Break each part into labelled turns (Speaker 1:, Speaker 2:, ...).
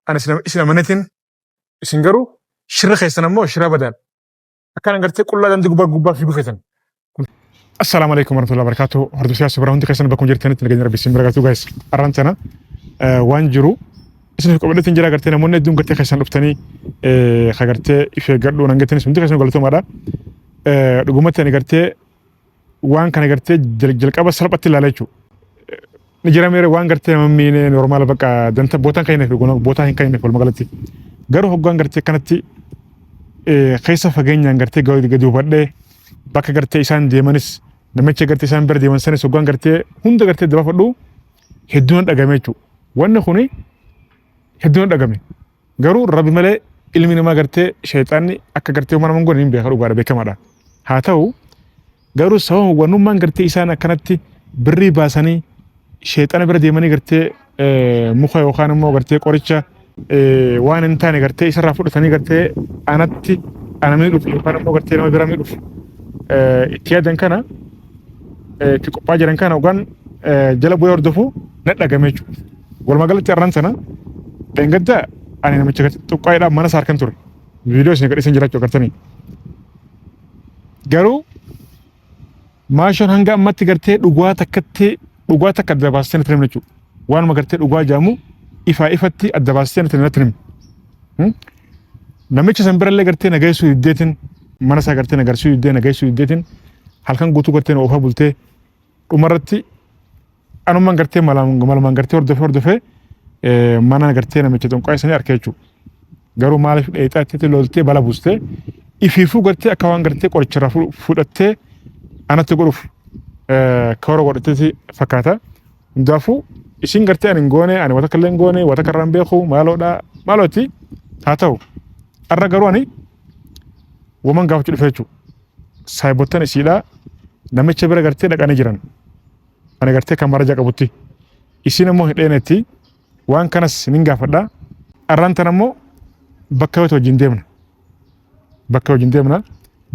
Speaker 1: Ani isin amanetiin isin garuu shirra keessan ammoo shira badaadha. Akkaan gartee qullaa daandii gubbaa gubbaa fiiguu feetan. Assalaamu alaikum warahmatullahi wabarakatuh. Hordoftoota subra hundi keessan bakkuma jirtanitti nageenya rabbi isin bira gatuu guys. Arraan tana waan jiru isiniif qabadheetiin jira gartee namoonni hedduun gartee keessan dhuftanii ka gartee if eeggadhu nan gettanis hundi keessan galatoomaadha. Dhugumatti ani gartee waan kana gartee jalqaba salphatti ilaala jechuudha. Ni jira meere waan gartee nama miine normaala bakka danta bootaan kan hin bootaa hin kan walumaa galatti. Garuu hoggaan gartee kanatti keessa fageenyaan gartee gadi hubadhee bakka gartee isaan deemanis namicha gartee isaan bira deeman sanis hoggaan gartee hunda gartee dabafadhu hedduun dhagame jechuudha. Wanni kuni hedduun dhagame. Garuu rabbi malee ilmi namaa gartee sheexaanni akka gartee uumaa nama hin goone hin beeka dhugaadha beekamaadha. Haa ta'u garuu sababa wannummaan gartee isaan akkanatti birrii baasanii sheexana bira deemanii gartee muka yookaan immoo gartee qoricha waan hin taane gartee isarraa fudhatanii gartee anatti ana miidhuuf yookaan immoo gartee nama bira miidhuuf itti yaadan kana itti qophaa'aa jiran kana yookaan jala bu'ee hordofu na dhagame jechuudha. Walumaa galatti har'aan sana dheengadda ani namicha gartee xuqqaa'eedhaan mana isaa harkan ture. Viidiyoo isin gadhiisan jiraachuu agartanii. Garuu maashoon hanga ammatti gartee dhugaa takkatti dhugaa takka adda baastee natti himne jechuudha. Waanuma gartee dhugaa jedhamu ifaa ifatti adda baastee natti natti himne. Namicha san birallee gartee nageessuu diddeetiin mana isaa gartee nagarsuu diddee nageessuu diddeetiin halkan guutuu gartee na oofaa bultee dhumarratti anumaan gartee malumaan gartee hordofee hordofee mana gartee namicha xonqaa sanii arke jechuudha. Garuu maaliif dheexaa itti loltee bala buustee ifiifuu gartee akka waan gartee qoricharraa fudhattee anatti godhuuf karoora godhatteeti fakkaata. Hundaafuu isin gartee ani hin goone ani wata illee hin goone wata karraa hin beeku maaloodha maalooti haa ta'u. Har'a garuu ani waman gaafachuu dhufe jechuudha. Saayibottan isiidhaa namicha bira gartee dhaqanii jiran. Ani gartee kan maraja qabutti. Isiin immoo hin dheenetti waan kanas nin gaafadha. Arraan tan ammoo bakka yoo wajjin deemna. Bakka wajjin deemna.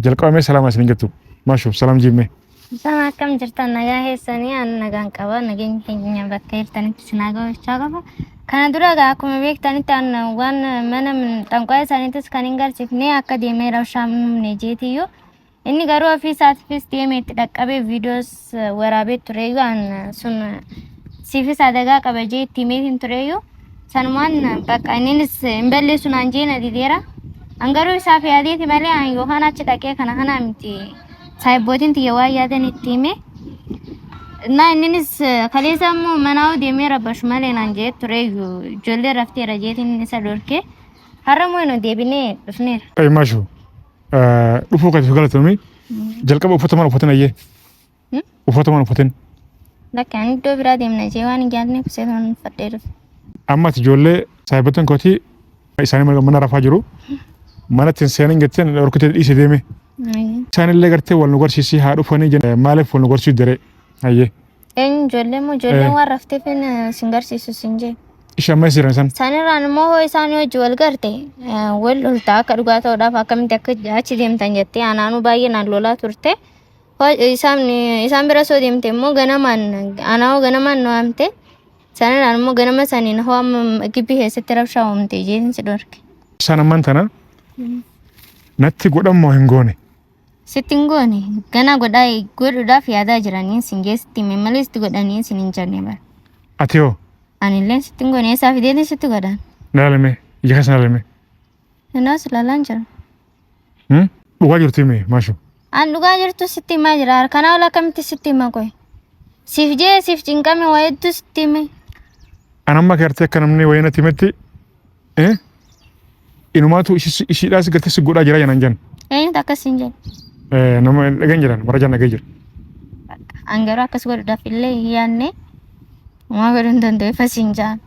Speaker 1: Jalqabamee salaama isin jettu. Maashu salaam jimmee.
Speaker 2: Isaan akkam jirtan nagaa keessanii an nagaan qaba nageenya keenya bakka jirtanitti isin haa ga'u jechaa qaba. Kana dura egaa akkuma beektanitti an waan mana xanqaa isaaniittis kan hin garsiifne akka deemee rabshaa hin uumne jeetiyyuu Inni garuu ofii isaatiifis deeme itti dhaqqabee viidiyoos waraabee tureyyuu an sun siifis adagaa qaba jee itti himeetiin tureyyuu sanumaan bakka inninis hin balleessu naan jee na dideera. An garuu isaaf yaadeeti malee an yookaan achi dhaqee kana kana miti saahibbootiin tiyya waan yaadan itti hime. Na inninis kaleessa immoo manaa'uu deemee rabbashu malee naan jee tureyyuu ijoollee rafteera jeetiin isa dhorke. Har'a immoo nu deebinee dhufneera.
Speaker 1: Maashu Dhufuu keetiif galatoomi. Jalqaba uffata maal uffatin ayyee? Uffata maal uffatin?
Speaker 2: Lakki ani iddoo biraa deemna jee waan hin yaadneef seetan uffadhee dhufe.
Speaker 1: Amma ati ijoollee saahibbattan kootii isaanii mana rafaa jiru. Mana ittiin seenan jetteen dhorkitee dhiisee deeme. Isaanillee gartee wal nu garsiisii haa dhufanii jenne maaliif wal nu garsiisuu deree? Ayyee.
Speaker 2: Eenyu ijoollee moo ijoolleen waan rafteef sin garsiisu sin jee.
Speaker 1: Ishee amma jiran san.
Speaker 2: Sanirraan immoo hoo isaan hojii wal garte wal lolta akka dhugaa ta'uudhaaf akkamitti akka achi deemtan jettee anaanuu baay'ee naan lolaa turte. Hoo isaan isaan bira soo deemte immoo ganamaan anaa'uu ganamaan nu waamte. Sanirraan immoo ganama saniin hoo amma gibbii keessatti rabshaa uumte jeetiin si dhorke.
Speaker 1: Isaan ammaan tana natti godhan moo hin goone?
Speaker 2: Sitti hin goone ganaa godhaa godhuudhaaf yaadaa jiranii sin jee sitti hime malee sitti godhanii sin hin jenne bara.
Speaker 1: Ati hoo?
Speaker 2: Anillee sitti hin goone eessaa fideetiin sitti godhan.
Speaker 1: Na laalame ija keessa na laalame.
Speaker 2: Innas ilaalaan jira.
Speaker 1: Dhugaa jirtu hime maashu.
Speaker 2: An dhugaa jirtu sitti himaa jira. Harkanaa ol akkamitti sitti hima qoy. Siif jee siif cinqame waa hedduu sitti hime.
Speaker 1: An amma gartee akka namni wayii natti himetti Inumaatu ishiidhaas gartee si godhaa jira jedhan jan.
Speaker 2: Eenyutu akkas siin jedhe?
Speaker 1: Nama dhageen jiran warra jan dhagee jira.
Speaker 2: An garuu akkas godhuudhaaf illee hin yaadne. Homaa godhuu hin danda'u ifa siin jaan.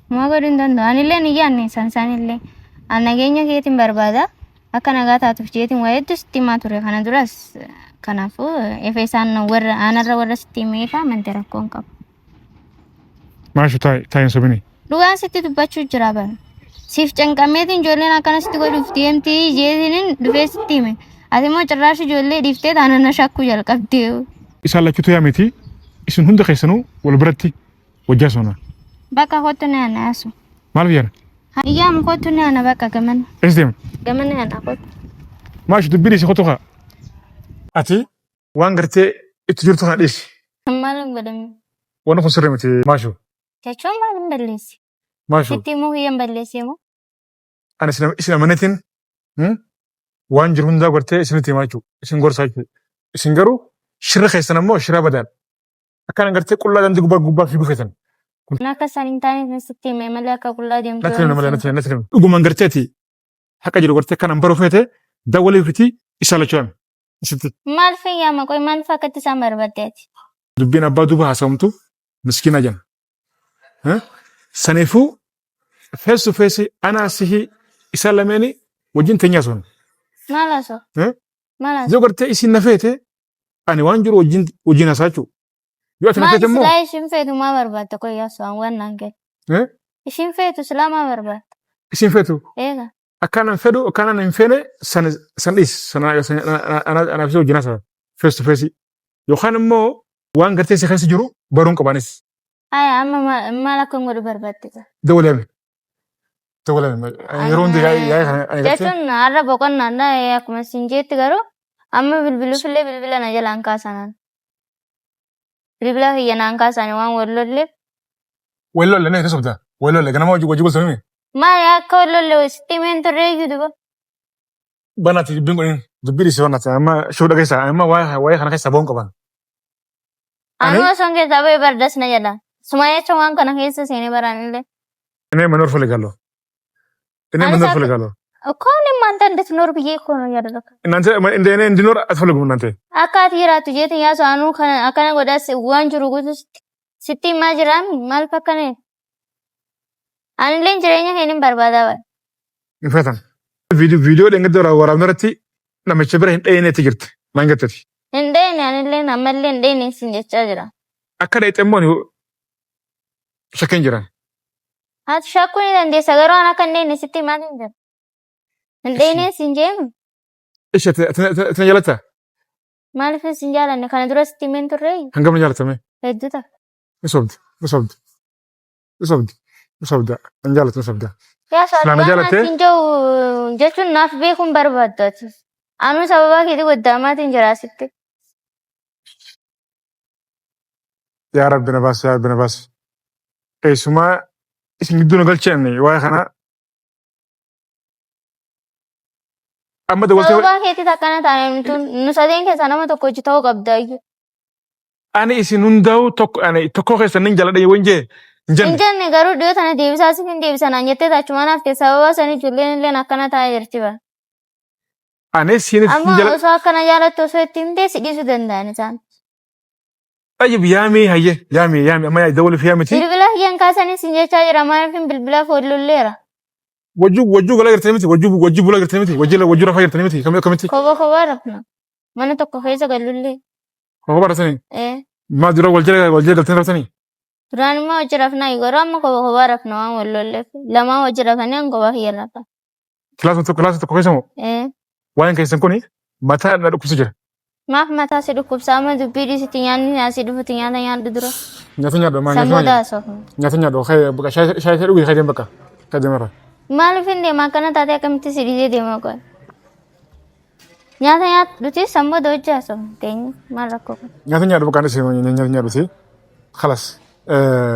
Speaker 2: Homaa godhuu hin danda'u. Anillee hin yaadne isaan isaanillee. An nageenya keetiin barbaada. Akka nagaa taatuuf jeetiin waa hedduu sitti himaa ture kana duras. Kanaafuu ifa isaan warra aanarra warra sitti himee ifa amante rakkoo hin qabu.
Speaker 1: Maashu taa'i taa'i hin sobini.
Speaker 2: Dhugaan sitti dubbachuu jira bara. Siif canqameetiin ijoolleen akkana sitti godhuuf deemti jeetiniin dhufee sitti hime. Ati immoo cirraashi ijoollee dhiiftee taana na shakkuu jalqabdee.
Speaker 1: Isaan lachuutu yaa miti isin hunda keessanuu wal biratti wajjaa soona.
Speaker 2: Bakka kottu na naasu.
Speaker 1: Maal biyyaana?
Speaker 2: Iyyaa kottu ni ana bakka gamana.
Speaker 1: Eessa deemna?
Speaker 2: Gamana ana kottu.
Speaker 1: Maashu dubbii dhiisi kottu kaa. Ati waan gartee itti jirtu kana dhiisi.
Speaker 2: Maal hin godhame?
Speaker 1: Wanni kun sirrii miti maashu.
Speaker 2: Jechuun maal hin balleessi?
Speaker 1: Maashu.
Speaker 2: Sitti immoo kiyya hin balleessi moo?
Speaker 1: Ani isin amaneetiin waan jiru hundaa gartee isinitti himaa jechuudha. Isin gorsaa jechuudha. Isin garuu shirra keessan ammoo shira badaadha. Akkana gartee qullaa daandii gubbaa gubbaa fiiguu feetan.
Speaker 2: Kun akka isaan hin taane sitti hime malee akka qullaa deemtu.
Speaker 1: Natti hime malee natti hime natti hime. Dhugumaan gartee ati haqa jiru gartee kanan baruu feete dawwalee fiti isaa lachuu hime. Isitti.
Speaker 2: Maal fayyaa qoy maal akkatti isaan barbaaddeeti?
Speaker 1: Dubbiin abbaa duuba haasawamtu miskiina jenna. Saniifuu face to face anaa sihi isaan lameeni wajjin teenyaa sun.
Speaker 2: Maal haasoo? Maal haasoo?
Speaker 1: Yoo gartee isin na feete ani waan jiru wajjin wajjin haasaa jechuudha. Yoo ati na
Speaker 2: Maal
Speaker 1: feete immoo
Speaker 2: silaa ishiin feetu maa barbaadda qoy haasoo waan naan kennu. Ishiin feetu silaa maa barbaadda?
Speaker 1: Isin feetu
Speaker 2: Eega.
Speaker 1: akkaan an fedhu akkaan an hin feene san san dhiis sana anaaf isa wajjin haasaa face to face yookaan immoo waan gartee si keessa jiru baruun qabaanis.
Speaker 2: Aya amma maal akka hin godhu barbaadde?
Speaker 1: Dawalame. Dawalame. Yeroo hundi yaa'ii kana ani gartee.
Speaker 2: Jechuun har'a boqonnaadha akkuma isin jeetti garuu amma bilbiluufillee bilbila na jalaan kaasanan. Bilbila kiyya naan kaasan waan wal lolleef.
Speaker 1: Wal lolle ne sobda. Wal lolle ganama hojii hojii bultanii.
Speaker 2: Maal akka wal lolle sitti himeen turre iyyuu duba.
Speaker 1: Banaati dubbiin godhin dubbii dhiisii banaati amma shuu dhageessa amma waa'ee kana keessa boon qaban.
Speaker 2: Ani osoo keessaa ba'e bardas na jedha. Suma jecha waan kana keessa seenee baraan illee.
Speaker 1: እኔ መኖር እፈልጋለሁ። እኔ
Speaker 2: አንተ
Speaker 1: መኖር እፈልጋለሁ።
Speaker 2: እኮ እኔም አንተ እንድትኖር ብዬ እኮ ነው እያደረኩት።
Speaker 1: እናንተ እንደ እኔ እንዲኖር አትፈልጉም እናንተ።
Speaker 2: Akka ati jiraattu jeetiin yaasu anuu kana akkana godhas waan jiru guutuu sitti himaa jiraam maal fakkane. Anillee jireenya kee nin barbaadaa bara.
Speaker 1: Hin feetan. Viidiyoo dheengadda waraabne irratti namicha bira hin dheeneetti jirti. Naan jetteti.
Speaker 2: Hin dheene anillee ammallee hin dheene sin jechaa jira.
Speaker 1: Akka dheexe immoo ani shakkeen jira.
Speaker 2: Ati shakkuu ni dandeessa garuu an akka hin dheene sitti himaa hin jiru. Hin dheene sin jeemi.
Speaker 1: Ishi ati na jaalattaa?
Speaker 2: Maaliif sin jaalanne kana dura sitti himeen turre
Speaker 1: Hangam na jaalatame?
Speaker 2: Hedduu ta'a.
Speaker 1: Ni sobdi. Ni sobdi. Ni sobdi. Ni sobda. Hin jaalatu ni sobda.
Speaker 2: Yaa
Speaker 1: Silaa na
Speaker 2: waan
Speaker 1: jaalattee?
Speaker 2: ati hin jiru jechuun naaf beekuun barbaaddu ati. Anuu sababaa keetii goddaamaatiin jira asitti.
Speaker 1: Yaa Rabbi na baasi, yaa Rabbi na baasi. Eessumaa isin gidduu na galcheen waa'ee kana. Amma dawwaltee
Speaker 2: Sababaa keetii akkana taane nu sadeen keessaa nama tokko hojii ta'uu qabda iyyuu.
Speaker 1: Ani isin hundaa'u tokko ani tokko keessan nin jaaladha yoo hin jee hin
Speaker 2: Hin
Speaker 1: jenne.
Speaker 2: jenne garuu dhiyoo tana deebisaa siif hin deebisan naan jettee tachumaan hafte sababa sanii ijoolleen illee akkana taa'ee jirti bara.
Speaker 1: Ani isin hin
Speaker 2: Amma
Speaker 1: jaaladha.
Speaker 2: osoo akkana jaalattu osoo itti himtee si dhiisuu danda'an isaan.
Speaker 1: Tayyib yaamii hayyee yaamii yaamii amma yaa dawwalii fi yaamiti.
Speaker 2: Bilbila kiyyaan kaasanii sin jechaa jira maaliif hin bilbila foollolleera.
Speaker 1: Wajjuu wajjuu galaa jirtanii miti wajjuu wajjuu bulaa jirtanii miti wajjii wajjuu rafaa jirtanii miti kamii akkamitti.
Speaker 2: Koba kobaa rafna. Mana tokko keessa gallullee.
Speaker 1: Koba baratanii.
Speaker 2: Ee.
Speaker 1: Maa dura wal jala wal jala galtanii raftanii.
Speaker 2: Duraan immoo hojii rafnaa garuu amma koba kobaa rafna waan wal lolleef. Lamaan hojii rafanii an kophaa kiyya rafa.
Speaker 1: Kilaasa tokko keessa moo?
Speaker 2: Ee.
Speaker 1: Waa'een keessan kuni mataa na dhukkubsa jira.
Speaker 2: Maaf mataa si dhukkubsa amma dubbii dhiisitti nyaanni asii dhufutti nyaata nyaadhu dura.
Speaker 1: Nyaata nyaadhu maa nyaata
Speaker 2: Sammuu
Speaker 1: nyaadhu.
Speaker 2: daasofna.
Speaker 1: Nyaata nyaadhu kee bakka shaayii shaayii dhugii kee deem bakka kee deemarra.
Speaker 2: Maaliif hin deema akkana taatee akkamitti si dhiisee deema qoy. Nyaata nyaadhuti sammuu hojii haasofna teenya maal rakkoo qaba.
Speaker 1: Nyaata nyaadhu bakka anis nyaata nyaadhuti. Khalas.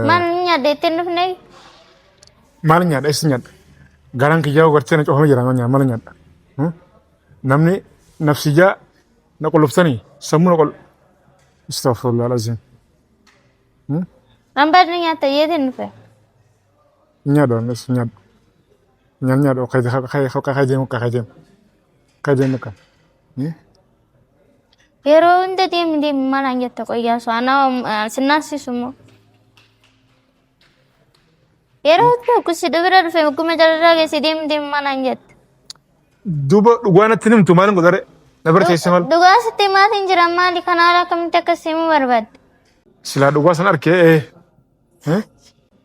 Speaker 2: Maal nyaadha ittiin dhufne?
Speaker 1: Maal nyaadha eessa nyaadha? Garaan kiyyaa gartee na cufamee jira maal nyaadha? Namni nafsiyyaa na qulluftanii sammuu na qul. Astaghfirullah alazim.
Speaker 2: Hambadni nyaata yeetiin dhufe.
Speaker 1: Nyaadhu anis nyaadhu. Nyaadhu nyaadhu kee deemu kee deemu. Kee deemu kan.
Speaker 2: Yeroo hunda deemi deemi malaan jetta qoyyaa soo anaa sinnaasisu immoo. Yeroo tokko si bira dhufe guma jalarraa geesse deemi deemi malaan jetta.
Speaker 1: Duuba dhugaa natti himtu maal godhare? Na bira teessee maal?
Speaker 2: Dhugaa sitti maatiin jira maali kana haala akkamitti akkas himuu barbaadde?
Speaker 1: Silaa dhugaa san arkee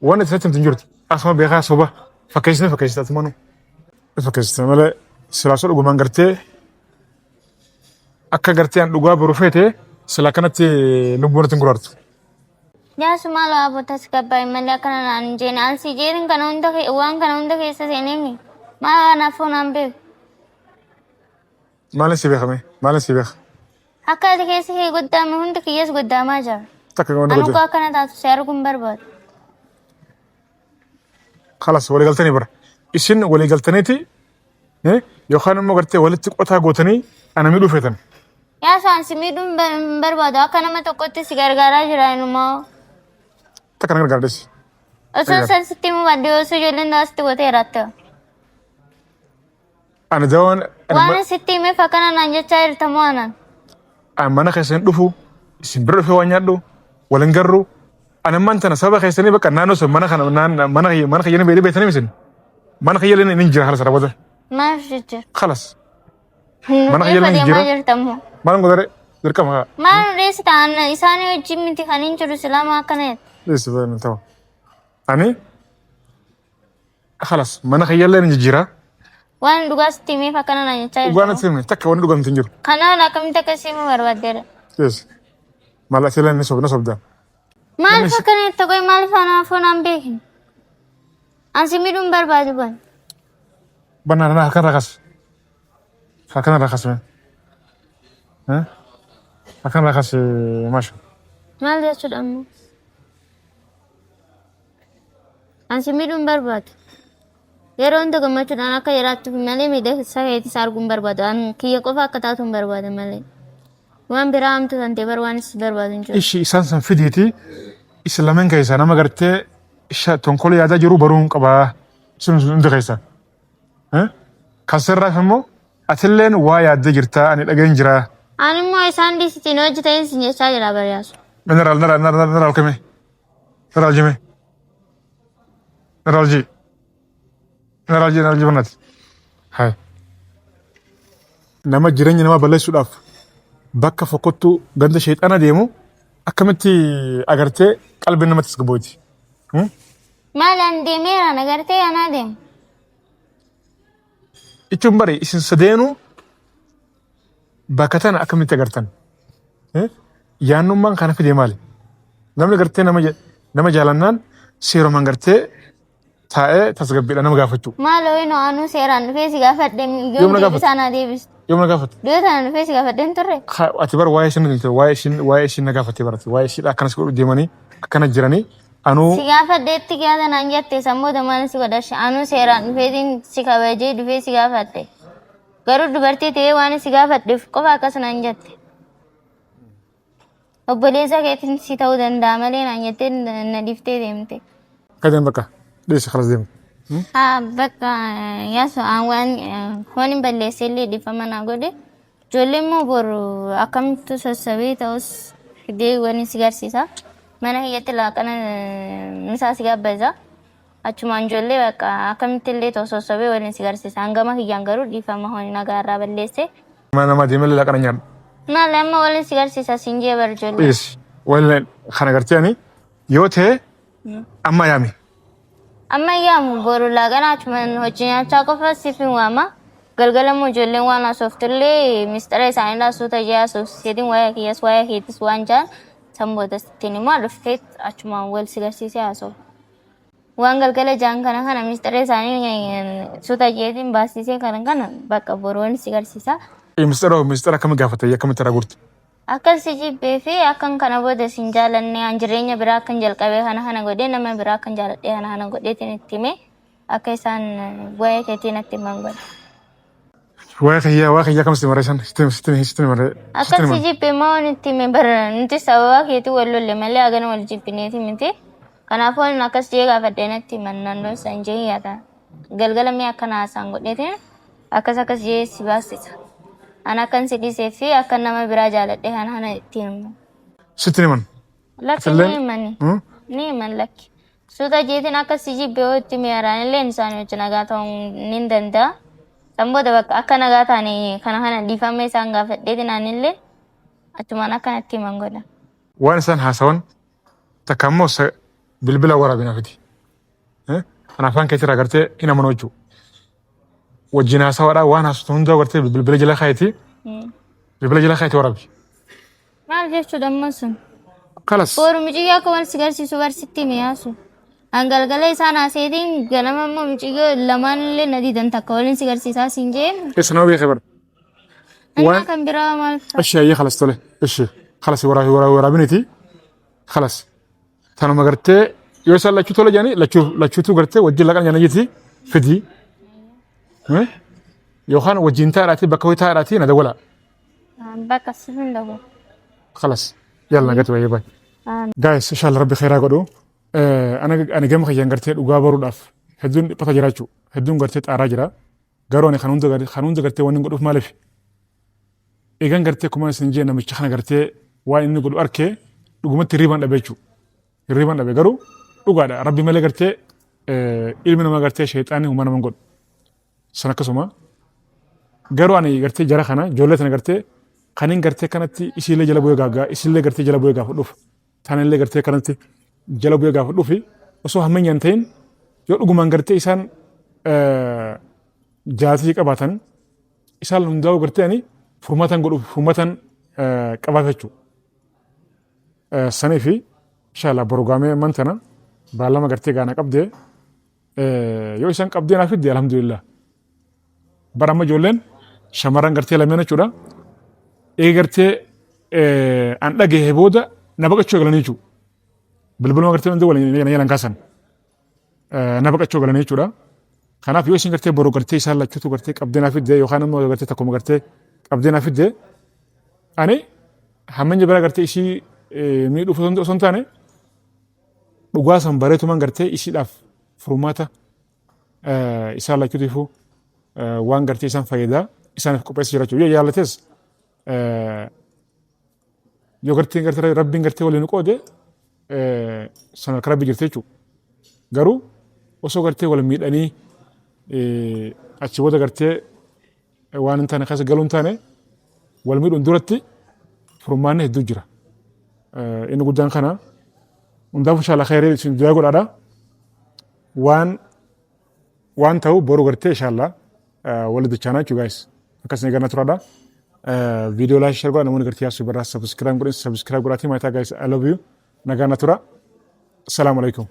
Speaker 1: waan itti natti himtu hin jirtu. Asuma beekaa soba fakkeessitee fakkeessitee ati manu. Fakkeessitee malee silaa soo dhugumaan gartee akka gartee an dhugaa boru feete silaa kanatti lubbuun natti hin guraartu.
Speaker 2: Jaasu maal aboo tasgabbaa'e malee akkana naan hin jeene. An si jeetin kana hunda waan kana hunda keessa seeneemi. Maal anaaf naan beeku.
Speaker 1: Maalin si beekame? Maalin si beeka?
Speaker 2: Akka ati keessa kee goddaame hundi kiyyas goddaamaa jira.
Speaker 1: Takka wanni
Speaker 2: Anu
Speaker 1: godhe.
Speaker 2: koo akkana taatu si arguu hin barbaadu.
Speaker 1: Kalas walii galtanii bara. Isin walii galtaniiti yookaan immoo gartee walitti qotaa gootanii ana miidhuu feetan.
Speaker 2: Yaa saan si miidhuu hin barbaadu. Akka nama tokkotti si gargaaraa jira inumaa.
Speaker 1: Takka na gargaara deessi.
Speaker 2: Osoo san sitti himuu baadhee osoo ijoolleen dawaa sitti gootee jiraatte.
Speaker 1: Ani dawaan
Speaker 2: Waan sitti himeef akkana naan jechaa jirta moo anaan?
Speaker 1: Ani mana keessa hin dhufu, isin bira dhufee waan nyaadhu, wal hin garru. Ani ammaan tana sababa keessanii bakka naannoo sun mana kana mana kiyya mana kiyya ni beektanii isin. Mana kiyya illee ni jira halas raawwata.
Speaker 2: Maaf jecha?
Speaker 1: Kalas.
Speaker 2: Mana
Speaker 1: Mana kiyya illee ni
Speaker 2: deemaa
Speaker 1: jira.
Speaker 2: jirta moo?
Speaker 1: Maal godhare dirqama haa.
Speaker 2: Maal nu dheessita? Isaanii wajjin miti kan hin jiru silaa akkana jette.
Speaker 1: Dhiisi ba'e ta'u. Ani Khalas mana kiyyallee ni jijjiira.
Speaker 2: Waan dhugaa sitti himeef akkana naan jechaa
Speaker 1: Dhugaa
Speaker 2: jirta.
Speaker 1: natti hime takka wanni dhugamti hin jiru.
Speaker 2: Kanaan akkamitti akka si himuu barbaaddeera?
Speaker 1: Yes. Maal asillee ni sobda sobda.
Speaker 2: Maaliif akkana jetta qoy maaliif anaafuu naan beekne? An si miidhuu hin barbaadu ban.
Speaker 1: Banaa na harka irraa kas. Harka irraa kas mee. Harka irraa kas maasha.
Speaker 2: Maal jechuudha ammoo? An si miidhuu hin barbaadu. Yeroo hunda gammachuudhaan akka jiraattuuf malee miidhagsa keetis arguu hin barbaadu. An kiyya qofa akka taatu hin barbaada malee. Waan biraa hamtu kan ta'e bar waan si barbaadu hin jiru.
Speaker 1: Ishi isaan san fidiiti isin lameen keessaa nama gartee tonkola yaadaa jiru baruu hin qabaa. Isin hundi keessaa. Kan sirraaf immoo atilleen waa yaaddee jirtaa ani dhageen jiraa.
Speaker 2: Ani immoo isaan dhiisitiin hojjetan sin jechaa jira bariyaasu.
Speaker 1: Mineral naraal naraal naraal kame. Naraal jime. Naraal ji. Naraal ji naraal ji banati. Hai. Nama jireenya namaa balleessuudhaaf bakka fokkottuu ganda sheexana deemu akkamitti agartee qalbiin namatti tasgabbooti.
Speaker 2: Maal an deemeera na gartee anaa deemu.
Speaker 1: Jechuun bari isin sadeenuu bakka tana akkamitti agartan? Yaannummaan kana fide maali? Namni gartee nama jaalannaan seerumaan gartee taa'ee tasgabbiidhaan nama gaafachuu.
Speaker 2: Maaloo inoo anuu seeraan dhufee si gaafadhe
Speaker 1: Yoom
Speaker 2: yoom
Speaker 1: na gaafate?
Speaker 2: deebisaa naa deebistu.
Speaker 1: Yoom na gaafate?
Speaker 2: Dhiyoo tana dhufee si gaafadhe hin turre.
Speaker 1: Ati bara waa'ee isin nuti waa'ee isin na gaafatte barate waa'ee ishii akkanas godhu deemanii akkana jiranii anuu
Speaker 2: Si gaafadheetti gaata naan jette sammuu maal si godhashe anuu seeraan dhufeetiin si kabajee dhufee si gaafadhe. Garuu dubartii ta'ee waan si gaafadheef qofa akkas naan jette. Obboleessa keetiin si ta'uu danda'a malee naan jettee na dhiiftee deemte.
Speaker 1: Kadeen bakka dhiisi kalas deemu.
Speaker 2: Haa bakka yaasu waan waan hin balleesse illee dhiifama naa godhe. Ijoollee immoo boru akkamittu sassabee ta'us fidee waan si garsiisa. Mana kiyyatti laaqana misaa si gabbisa. Achumaan ijoollee bakka akkamitti illee ta'u sossobee waliin si garsiisa. Hangama kiyyaan garuu dhiifama ho'i nagaa irraa balleesse.
Speaker 1: Mana namaa deemee laaqana nyaadhu.
Speaker 2: Maali amma waliin si garsiisa siin jee bar ijoollee.
Speaker 1: Dhiisi. Waliin kana gartee ani yoo ta'e amma yaami.
Speaker 2: Amma yaamu boru laaqana achumaan hojii nyaachaa qofa siif hin waama. Galgala immoo ijoolleen waan haasooftullee mistira isaanii laasuuta jee haasofsiiseetiin waa'ee kiyyas waa'ee keetis waan jaan san booda sittiin immoo dhuftee achumaan wal si garsiisee haasoof. Waan galgala jaan kana kana mistira isaanii suuta jeetiin baasisee kana kana bakka boru wal si garsiisa.
Speaker 1: Mistira mistira akkami gaafate akkamitti irraa gurte?
Speaker 2: Akkan si jibbee fi akkan kana booda sin jaalanne an jireenya biraa akkan jalqabee kana kana godhee nama biraa akkan jaaladhee kana kana godheetiin itti hime akka isaan waa'ee keetii natti himan godhe.
Speaker 1: Waa'ee kiyyaa waa'ee kiyyaa akkamitti maree san sitti sitti sitti maree.
Speaker 2: Akkan si jibbe moo nutti hime bara nuti sababa keetii wal lolle malee hagana wal jibbineeti miti. Kanaafuu ani akkas jee gaafadhee natti himan naannoo isaan jee yaada. Galgala mee akkana haasaan godheetiin akkas akkas jee si baasisa. Ani akkan si dhiisee fi akkan nama biraa jaaladhee kana kana itti himu.
Speaker 1: Sitti himan.
Speaker 2: Lakki ni himani. Ni himan lakki. Suuta jeetiin akka si jibbe yoo itti mi'aaraan illee isaan wajjin nagaa ta'uun ni danda'a. San booda bakka akka nagaa ta'anii kana kana dhiifama isaan gaafadheetiin anillee achumaan akka natti himan godha.
Speaker 1: Waan isaan haasawan takka immoo bilbila waraabina fidi. Kan afaan keetirraa gartee hin amanuu jechuudha. Wajjin haasawaadhaa waan haasoftu hundaa gartee bilbila jala kaayetii bilbila jala kaayetii waraabi.
Speaker 2: Maal jechuudha ammoo sun?
Speaker 1: Kalas.
Speaker 2: Boru mucayyoo akka wal si garsiisu barsitti hime yaasu. An galgala isaan haaseetiin ganama immoo mucayyoo lamaan illee na didan takka waliin si garsiisaa siin jeen.
Speaker 1: Eessa nama beekee bara.
Speaker 2: Annaa kan biraa maal ta'a?
Speaker 1: Ishi ayyee kalas tole. Ishi kalas waraabiniti. Kalas. Tanuma gartee yoo isaan lachuu tole jedhanii lachuu lachuutu gartee wajjin laqan jedhanii jirti fidii. Yookaan wajjin taa'aadhaatii bakka wayii taa'aadhaatii na dawwalaa.
Speaker 2: Bakka siif hin dhabu.
Speaker 1: Kalas. Yalla nagatti baay'ee baay'ee. Guys, inshallah rabbi khairaa godhu. Ani gama kiyyaan gartee dhugaa baruudhaaf hedduun dhiphata jira jechuudha. Hedduun gartee xaaraa jira. Garuu ani kan hunda gartee waan hin godhuuf maaliif? Eegan gartee akkuma isin jee namicha kana gartee waan inni godhu arkee dhugumatti hirriibaan dhabe jechuudha. Hirriibaan dhabe garuu dhugaadha. Rabbi malee gartee ilmi namaa gartee sheexaanni humna nama hin godhu. San akkasuma garuu ani gartee jara kana ijoollee tana gartee kanin gartee kanatti isiillee jala bu'ee gaaggaa isiillee gartee jala bu'ee gaafa dhufu tanallee gartee kanatti jala bu'ee gaafa dhufi osoo hammeenya hin ta'in yoo dhugumaan gartee isaan jaatii qabaatan isaan hundaa'u gartee ani furmaatan godhuuf furmaatan qabaaf jechuudha. Sanii fi inshallah boru gaamee amman tana baallama gartee gaana qabdee yoo isaan qabdee naa fidde alhamdulillah. Bara amma ijoolleen shamarran gartee lameen jechuudha. Eega gartee an dhagahe booda na baqachuu eegalanii jechuudha. Bilbiluma gartee hundi waliin na jalan kaasan. Na baqachuu eegalanii jechuudha. Kanaaf yoo isin gartee boru gartee isaan lachuutu gartee qabdee naa fidde yookaan immoo gartee takkuma gartee qabdee naa fidde ani hammanya biraa gartee ishii miidhuuf osoo hin taane dhugaa san bareetuman gartee ishiidhaaf furmaata isaan lachuutiifuu waan gartee isaan fayyadaa isaaniif qopheessa jira jechuudha. Yoo yaalates yoo gartee gartee rabbiin gartee waliin qoode san harka rabbi jirti jechuudha. Garuu osoo gartee wal miidhanii achi booda gartee waan hin taane keessa galuu hin taane wal miidhuun duratti furmaanni hedduu jira. Inni guddaan kana hundaafuu inshallah khayrii isin du'aa godhaadha. Waan waan ta'u boru gartee inshallah wal dachaanaa jechuudha guys. Akkasuma eeganna turaadha. Viidiyoo like share godhaa namoonni gartee yaasuu birraa subscribe godhin subscribe godhaatii maataa guys I love you. Nagaan na tura. Assalaamu alaikum.